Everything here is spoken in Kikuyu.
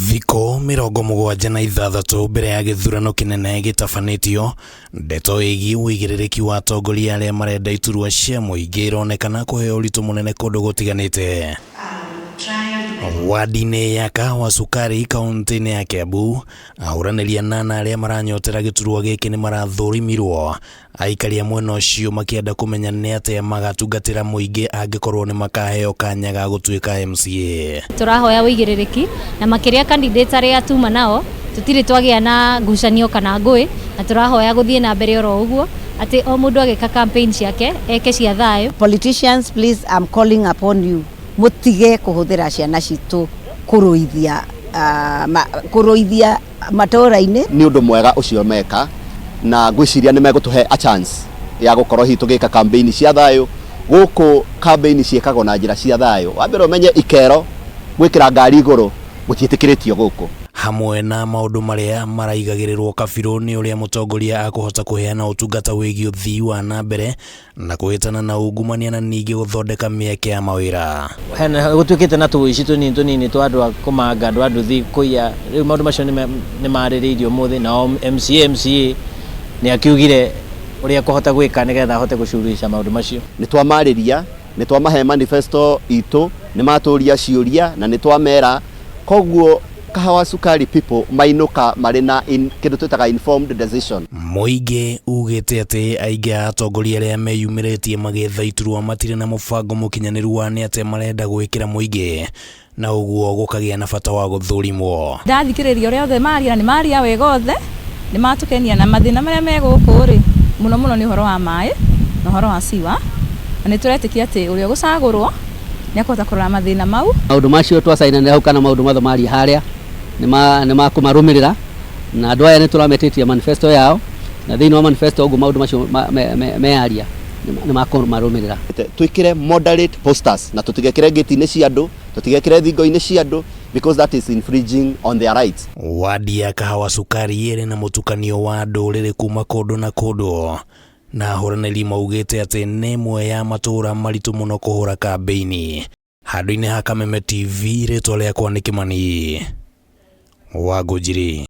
Thikũ 76 mbere ya gĩthurano kĩnene gĩtabanĩtio, ndeto ĩgiĩ ũigĩrĩrĩki wa atongoria arĩa marenda iturwa cia mũingĩ ironekana kũheo ũritũ mũnene kũndũ gũtiganĩte. Wadi-inĩ ya Kahawa Sukari kaunti-inĩ ya Kiambu, ahũranĩri anana arĩa maranyotera gĩturwa gĩkĩ nĩ marathũrimirwo. Aikari a mwena ũcio makĩenda kũmenya nĩ atĩa magatungatĩra mũingĩ angĩkorwo nĩ makaheo kanya ga gũtuĩka MCA. Tũrahoya ũigĩrĩrĩki na makĩria candidates arĩa tuma nao tũtirĩ twagĩa na ngucanio kana ngũĩ, na tũrahoya gũthiĩ na mbere oro ũguo, atĩ o mũndũ agĩka campaign ciake eke cia thayũ. Politicians, please, I'm calling upon you, mũtige kũhũthĩra ciana citũ kũrũithia kũrũithia matũra-inĩ. Nĩ ũndũ mwega ũcio meka, na ngwĩciria nĩ megũtũhe a chance ya gũkorwo hihi tũgĩka campaign cia thayũ. Gũkũ campaign ciĩkagwo na njĩra cia thayũ. Wa mbere, ũmenye ikero gwĩkĩra ngari igũrũ gũtiĩtĩkĩrĩtio gũkũ. Hamwe na maũndũ marĩa maraigagĩrĩrwo kabirũ nĩ ũrĩa mũtongoria akũhota kũheana ũtungata wĩgiĩ ũthii wa na mbere na kũhĩtana na ungumania, na ningĩ gũthondeka mĩeke ya mawĩra. Hena gũtuĩkĩte na tũici tũnini tũnini twa andũ a kũmanga andũ a nduthi, kũiya. Rĩu maũndũ macio nĩ marĩrĩirio ũmũthĩ, nao MCA nĩ akiugire ũrĩa ekũhota gwĩka nĩgetha ahote gũcuruhisha maũndũ macio. Nĩ twamarĩria, nĩ twamahe manifesto itũ, nĩ matũria ciũria na nĩ twamera. Koguo Kahawa Sukari people mainũka marĩ na kĩndũ twĩtaga informed decision. Mũingĩ ugĩte atĩ aingĩ a atongoria arĩa meyumĩrĩtie magĩetha iturwa matirĩ na mũbango mũkinyanĩru wa nĩ atĩa marenda gwĩkĩra mũingĩ, na ũguo gũkagĩa na bata wa gũthũrimwo. Ndathikĩrĩria ũrĩa othe maria, na nĩ maria wega othe, nĩ matũkenia. Na mathĩna marĩa me gũkũ rĩ, mũno mũno nĩ ũhoro wa maĩ na ũhoro wa siwa, na nĩ tũretĩkia atĩ ũrĩa ũgũcagũrwo nĩ akũhota kũrora mathĩna mau. Maũndũ macio twacainanĩra hau kana maũndũ mothe maria harĩa nĩ makũmarũmĩrĩra, na andũ aya nĩ tũrametĩtie manifesto yao, na thĩinĩ wa manifesto ũguo maũndũ macio meyaria nĩ makũmarũmĩrĩra. Twĩkĩre moderate posters na tũtigekĩre ngĩti-inĩ cia andũ, tũtigekĩre thingo-inĩ cia andũ, because that is infringing on their rights. Wadi ya Kahawa Sukari ĩrĩ na mũtukanio wa ndũrĩrĩ kuma kũndũ na kũndũ, na ahũranĩri maugĩte atĩ nĩ ĩmwe ya matũũra maritũ mũno kũhũra kambĩini. Handũ-inĩ ha Kameme TV, rĩtwa rĩakwa nĩ Kĩmani Wangũnjiri.